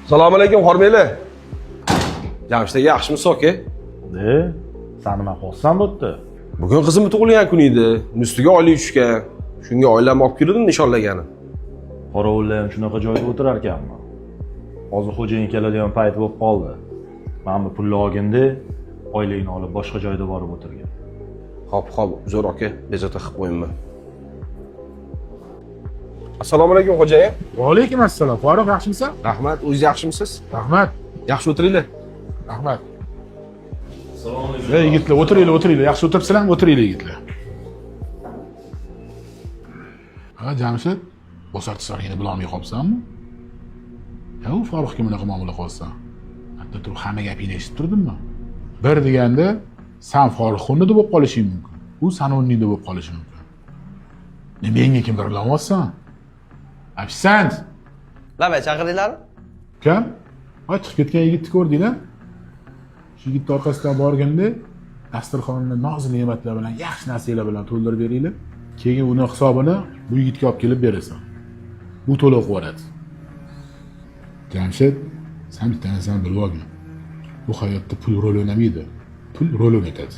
Assalomu alaykum, hormanglar. Jamshid aka, yaxshimisiz, aka? De, san nima qilyapsan bu yerda? Bugun qizimni tug'ilgan kuni edi. Uni ustiga oylik tushgan. Shunga oilamni olib keldim nishonlagani. Qorovullar ham shunaqa joyda o'tirar ekanmi? Hozir xo'jayin keladigan payt bo'lib qoldi. Mana bu pulni olginda, oyligini olib boshqa joyda borib o'tirgin. Hop, hop, uzr aka, bezovta qilib qo'yibman. Assalomu alaykum, xo'jayin. Va alaykum assalom. Farruh, yaxshimisan? Rahmat, o'zingiz yaxshimisiz? Rahmat. Yaxshi o'tiringlar. Rahmat. Assalomu alaykum. Ey yigitlar, o'tiringlar, o'tiringlar. Yaxshi o'tiribsizlarmi? O'tiringlar, yigitlar. Ha, Jamshid, bosar tishlaringni bilolmay qolibsanmi? Ya u Farruhga bunaqa muomala qilyapsan? Hatto turib hamma gapingni eshitib turdimmi? Bir deganda san Farruh o'rnida bo'lib qolishing mumkin. U san o'rningda bo'lib qolishi mumkin. Ne menga kimdir bilamayapsan? Ofisiant! Labay, chaqirdinglarmi? Ukam, ay chiqib ketgan yigitni ko'rdinglar? Shu yigitni orqasidan borganda dasturxonni noz ne'matlar bilan, yaxshi narsalar bilan to'ldirib beringlar. Keyin uni hisobini bu yigitga olib kelib berasan. Bu to'lov qilib yuboradi. Jamshid, san bitta narsani bilib olgin. Bu hayotda pul rol o'ynamaydi. Pul rol o'ynatadi.